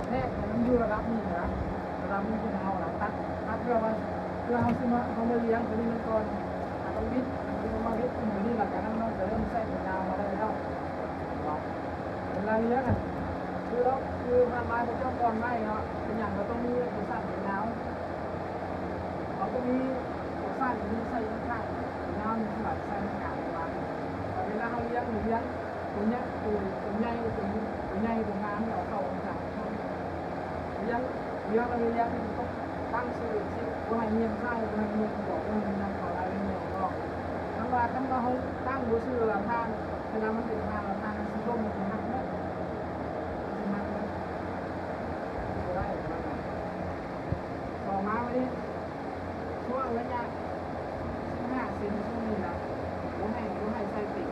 ແທກໃຫ້ມັນຢູ່ລະດັບນີ້ນະ ລະດັບນີ້ເປັນເຮົາລະຕັດ ຕັດເພື່ອວ່າ ເພື່ອເຮົາຊິມາ ເຮົາມາລ້ຽງຕົວນີ້ມັນກ່ອນ ແລ້ວກໍບິດ ແລ້ວກໍມາບິດຂຶ້ນຕົວນີ້ ແລ້ວກໍນຳມັນກໍເລີ່ມໃຊ້ເປັນຍາວມາໄດ້ແລ້ວເນາະ. ເວລາລ້ຽງຫັ້ນ ຄືເຮົາ ຄືຜ່ານມາພວກເຈົ້າກ່ອນໄວ້ເນາະ ເປັນຫຍັງກໍຕ້ອງມີເປັນສັ້ນເປັນຍາວ ເຮົາຕ້ອງມີ ໂຕສັ້ນນີ້ໃສ່ຂ້າງ ໂຕຍາວນີ້ສຳລັບໃສ່ຂ້າງ ເວລາ ເວລາເຮົາລ້ຽງ ລ້ຽງໂຕໃຫຍ່ ໂຕ ໂຕໃຫຍ່ ໂຕ ໂຕໃຫຍ່ ໂຕງາມນີ້ເອົາເຂົ້າຂ້າງໆ ລ້ຽງ ລ້ຽງແລ້ວລ້ຽງ ຕັ້ງຊື່ ຊື່ ບໍ່ໃຫ້ຮຽນຊ້າຍ ບໍ່ໃຫ້ຮຽນຂວາ ບໍ່ໃຫ້ຮຽນຂວາ ໃຫ້ຮຽນອອກ. ຄັນວ່າ ຄັນວ່າເຮົາຕັ້ງບໍ່ຊື່ລະທາງ ເວລາມັນເປັນທາງລະທາງ ມັນຊິລົ້ມ ມັນຊິຫັກເໝິດ ມັນຊິຫັກເໝິດ ບໍ່ໄດ້ ປະມານນັ້ນ. ຕໍ່ມາບາດນີ້ ຊ່ວງໄລຍະສິບຫ້າເຊັນ ຊ່ວງນີ້ນະ ບໍ່ໃຫ້ ບໍ່ໃຫ້ໃສ່ເຕັມ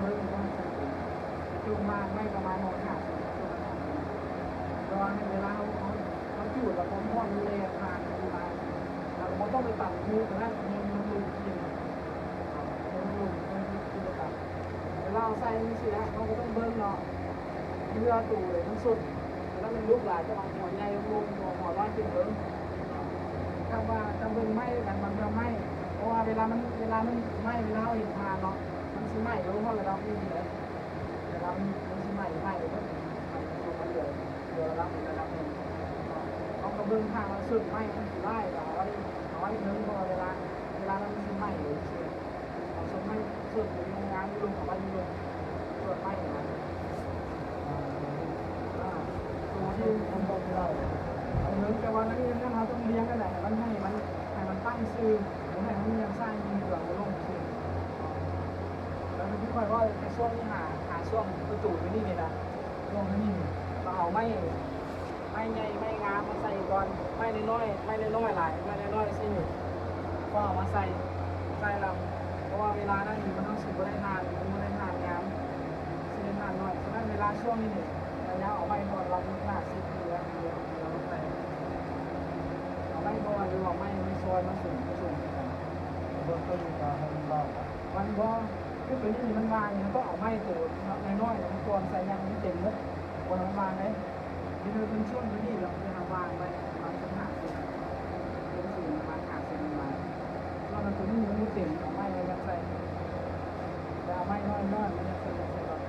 ເບິ່ງ ບໍ່ໃຫ້ໃສ່ເຕັມ ໃຫ້ຈົ່ງວາງໄວ້ປະມານຫົກຫ້າເຊັນ ຊ່ວງນັ້ນ ແຕ່ວ່າໃຫ້ເວລາເຮົາ ເຮົາ ເຮົາຈູດແລ້ວຄວາມຮ້ອນມັນແລ່ນຜ່ານຂຶ້ນມາ ເຮົາກໍບໍ່ຕ້ອງໄປຕັດຮູກໍໄດ້ ໃຫ້ມັນລົງກິນ ໃຫ້ມັນລົງກິນ ກິນແລ້ວກໍ ເວລາເຮົາໃສ່ຈັ່ງຊີ້ແຫຼະ ເຮົາກໍຕ້ອງເບິ່ງເນາະ ເພື່ອໂຕໃດມັນສົດ ແລ້ວມັນລຸກຫຼາຍ ຈະເອົາຫົວໃຫຍ່ລົງ ຫົວ ຫົວນ້ອຍຂຶ້ນເບິ່ງ. ຖ້າວ່າຈະເບິ່ງໄໝ້ກັນ ມັນຈະໄໝ້ ເພາະວ່າເວລາມັນ ເວລາມັນໄໝ້ ເວລາເຮົາເຫັນຖ່ານເນາະ ມັນຊິໄໝ້ລົງຮອດລະດັບນີ້ແຫຼະ ເວລາມັນ ມັນຊິໄໝ້ ໄໝ້ເບິດ ໄໝ້ລົງມາເຫຼືອ ເຫຼືອລະດັບ ລະດັບໜຶ່ງ. ເຮົາກໍເບິ່ງຖ້າວ່າເຊິ່ງໄໝ້ມັນຊິຫຼາຍ ກໍເອົາໄວ້ ເອົາໄວ້ເທິງ ເພາະວ່າເວລາ ເວລານັ້ນມັນຊິໄໝ້ເລີຍ. ເອົາເຊິ່ງໄມ້ ເຊິ່ງໂຕນີ້ງາມຢູ່ລົງ ເອົາໄວ້ຢູ່ລົງ ເຊິ່ງໄມ້ນະ ອ່າ ໂຕທີ່ມັນບໍ່ໄດ້ ເອີ ແຕ່ວ່ານັ້ນ ນັ້ນເຮົາຕ້ອງລ້ຽງນັ້ນແຫຼະ ໃຫ້ມັນ ໃຫ້ມັນ ໃຫ້ມັນຕັ້ງຊື່ ບໍ່ໃຫ້ມັນຮຽງຊ້າຍຮຽງຂວາ ບໍ່ລົງຊື່. ແລ້ວທີ່ຂ້ອຍເວົ້າແຕ່ຊ່ວງນີ້ຫາ ຫາຊ່ວງປະຕູຢູ່ນີ້ນີ້ນະ ຊ່ວງນີ້ນີ້ ກໍເອົາໄມ້ ໄມ້ໃຫຍ່ໄມ້ງາມມາໃສ່ກ່ອນ ໄມ້ນ້ອຍໆ ໄມ້ນ້ອຍໆຫຼາຍ ໄມ້ນ້ອຍໆຊີ້ນີ້ ກໍເອົາມາໃສ່ ໃສ່ລຳ ເພາະວ່າເວລານັ້ນມັນ ເຮົາຊິບໍ່ໄດ້ຖ່ານ ມັນບໍ່ໄດ້ຖ່ານງາມ ຊິໄດ້ຖ່ານໜ້ອຍ. ສະນັ້ນເວລາຊ່ວງນີ້ນີ້ ພະຍາຍາມເອົາໄມ້ບ່ອນລຳຫ້າສິບ ຫຼືວ່າ ຫຼືວ່າ ຫຼືວ່າໄປ ເອົາໄມ້ບ່ອນ ຫຼືວ່າໄມ້ ໄມ້ຊອຍມາສຸມ ມາສຸມກັນ ເບື້ອງຕົ້ນກໍໃຫ້ມັນເບົາ ມັນບໍ່ ຄືໂຕນີ້ມັນວາງນີ້ ເຮົາຕ້ອງເອົາໄມ້ໂຕນ້ອຍໆ ມັນກ່ອນໃສ່ ຍັງໃຫ້ມັນເຕັມໝົດ ບໍ່ໃຫ້ມັນວາງເດ້. ທີ່ເຮົາເປັນຊ່ວງໂຕນີ້ເນາະ ທີ່ເຮົາວາງໄວ້ປະມານສິບຫ້າເຊັນ ເປັນສູງປະມານຫ້າເຊັນ ປະມານ ສ່ວນໂຕນີ້ມັນບໍ່ເຕັມ ເອົາໄມ້ມາຍັດໃສ່ ແຕ່ເອົາໄມ້ນ້ອຍໆ ມາຍັດໃສ່ ຍັດໃສ່ກ່ອນ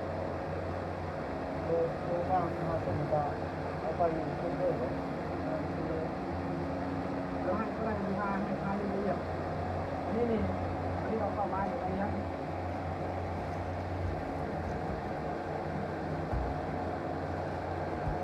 ໂຕ ໂຕກາງຫ້າເຊັນ ກໍເອົາໄປຂຶ້ນເລີຍ ເອີ ຂຶ້ນເລີຍ ແລ້ວໃຫ້ເທົ່າໃດ ໃຫ້ ໃຫ້ລະອຽດ ອັນນີ້ນີ້ ອັນນີ້ເອົາເຂົ້າມາຢູ່ໃນນີ້